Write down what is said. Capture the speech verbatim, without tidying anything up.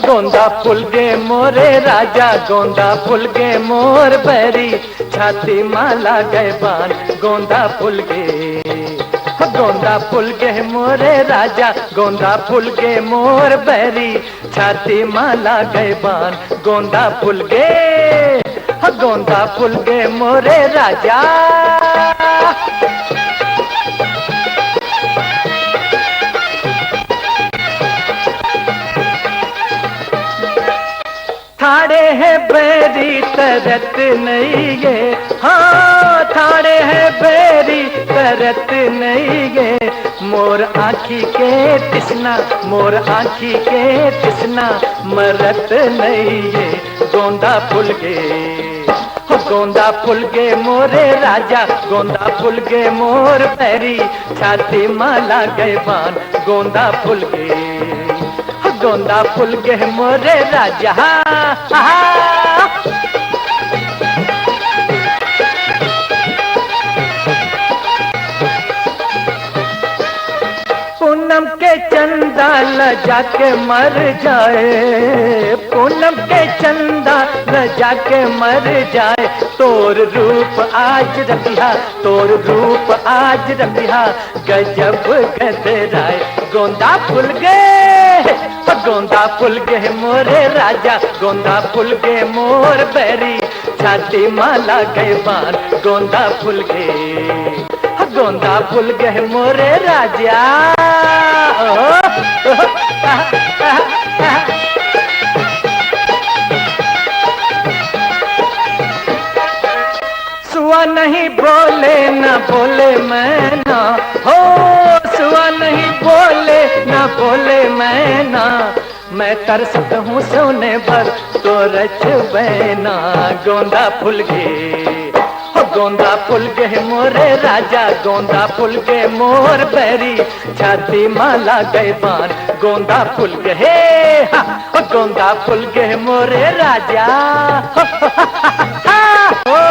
गोंदा फूल गे मोरे राजा, गोंदा फूल गे मोर बैरी, छाती मा लागे बान, गोंदा फूल गे। गोंदा फूल गे मोरे राजा, गोंदा फूल गे मोर बैरी, छाती मा लागे बान, गोंदा फूल गे। गोंदा फूल गे मोरे राजा। थाड़े हे बैरी तरत नइये, हाँ, थाड़े हे बैरी तरत नइये, मोर आँखी के तिसना, मोर आँखी के तिसना मरत नइये, गोंदा फूल गे। हो गोंदा फूल गे मोरे राजा, गोंदा फूल गे मोर बैरी, छाती मा लागे बान, गोंदा फूल गे। हो गोंदा फूल गे मोरे राजा। हा, हा। पूनम के चंदा ल जाके मर जाए, पूनम के चंदा ल जाके मर जाए, तोर रूप आज रतिहा, तोर रूप आज रतिहा, गजब गदराए। गोंदा फूल गे, गोंदा फूल गे मोरे राजा, गोंदा फूल गे मोर बैरी, छाती मा लागे बान, गोंदा फूल गे। गोंदा फूल गे मोरे राजा। ओहो, ओहो, आहा, आहा, आहा। सुआ नहीं बोले ना बोले मैना, हो सुआ नहीं बोले ना बोले मैना, मैं तरसत हूँ सोने बर तोर चुबैना। गोंदा फूल गे, हो गोंदा फूल गे मोरे राजा, गोंदा फूल गे मोर बैरी, छाती मा लागे बान, गोंदा फूल गे, हे, हा, हो गोंदा फूल गे मोरे राजा। हो, हो, हा, हा, हा, हो।